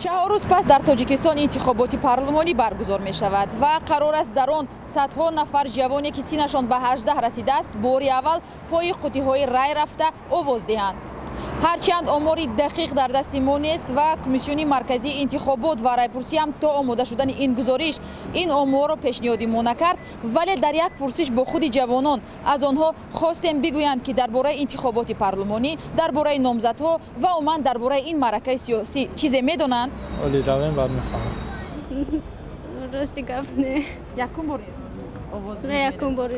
4 рӯз пас дар Тоҷикистон интихоботи парлумонӣ баргузор мешавад ва қарор аст, дар он садҳо нафар ҷавоне, ки синнашон ба 18 расидааст, бори аввал пои қуттиҳои рай рафта овоз диҳанд. Ҳарчанд омори дақиқ дар дасти мо нест ва Комиссиони марказии интихобот ва райпурсӣ ҳам то омода шудани ин гузориш ин оморро пешниҳоди мо накард, вале дар як пурсиш бо худи ҷавонон аз онҳо хостем бигӯянд, ки дар бораи интихоботи парлумонӣ, дар бораи номзадҳо ва умуман дар бораи ин маъракаи сиёсӣ чизе медонанд. Ҳоли равем, баъд мефаҳмам. Рости гап, не. Якум бор овоз? Не, якум бор.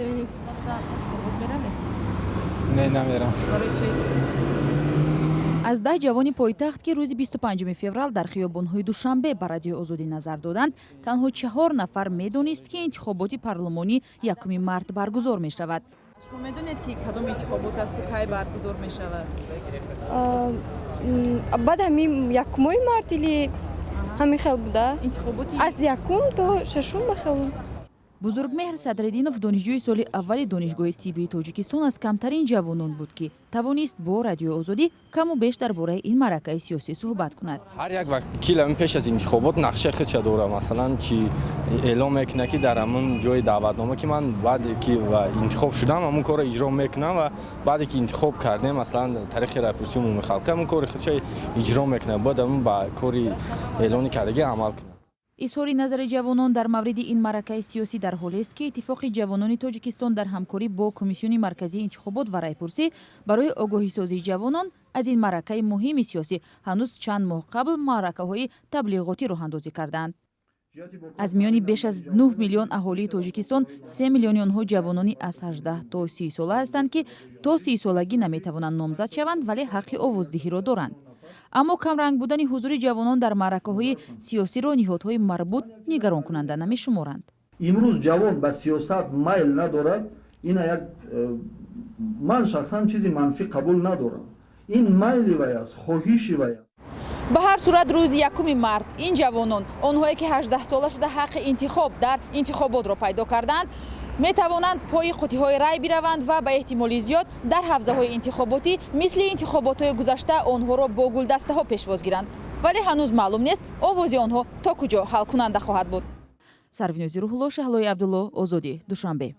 Не, намерам. Аз 10 ҷавони пойтахт, ки рӯзи 25 феврал дар хиёбонҳои Душанбе ба Радиои Озодӣ назар доданд, танҳо чаҳор нафар медонист, ки интихоботи парлумонӣ 1 март баргузор мешавад. Шумо медонед, ки кадом интихобот асту кай баргузор мешавад? Баъд ҳамин якумои март или ҳамин хел буда. Интихоботи Аз якум то шашум ба хел. Бузургмеҳр Садриддинов, донишҷӯи соли аввали Донишгоҳи тиббии Тоҷикистон, аз камтарин ҷавонон буд, ки тавонист бо Радиои Озодӣ каму беш дар бораи ин маъракаи сиёсӣ суҳбат кунад. Ҳар як вакил ҳамин пеш аз интихобот нақшаи худша дорад. Масалан, чи эълом мекунад, ки дар ҳамун ҷои даъватнома, ки ман баъде ки интихоб шудам, ҳамун корро иҷро мекунам, ва баъде ки интихоб кардем, масалан, тариқи райпурсии умумихалқӣ, ҳамун кори худша иҷро мекунад. Бояд ҳамун ба кори эълони кардагӣ амал кунад. Изҳори назари ҷавонон дар мавриди ин маъракаи сиёсӣ дар ҳолест, ки Иттифоқи ҷавонони Тоҷикистон дар ҳамкорӣ бо Комиссиони марказии интихобот ва райпурсӣ барои огоҳисозии ҷавонон аз ин маъракаи муҳими сиёсӣ ҳанӯз чанд моҳ қабл маъракаҳои таблиғотӣ роҳандозӣ карданд. Аз миёни беш аз 9 миллион аҳолии Тоҷикистон 3 миллиони онҳо ҷавонони аз 18 то 30 сола ҳастанд, ки то 30-солагӣ наметавонанд номзад шаванд, вале ҳаққи овоздиҳиро доранд. Аммо камранг будани ҳузури ҷавонон дар маъракаҳои сиёсиро ниҳодҳои марбут нигаронкунанда намешуморанд. Имрӯз ҷавон ба сиёсат майл надорад. Ина як ман шахсан чизи манфӣ қабул надорам. Ин майли вай аст, хоҳиши вай аст. Ба ҳар сурат, рӯзи 1 март ин ҷавонон, онҳое ки 18сола шуда, ҳаққи интихоб дар интихоботро пайдо карданд, метавонанд пои қуттиҳои рай бираванд ва ба эҳтимоли зиёд дар ҳавзаҳои интихоботӣ мисли интихоботҳои гузашта онҳоро бо гулдастаҳо пешвоз гиранд, вале ҳанӯз маълум нест, овози онҳо то куҷо ҳалкунанда хоҳад буд. Сарвинози Рӯҳулло, Шаҳлои Абдулло, Озодӣ, Душанбе.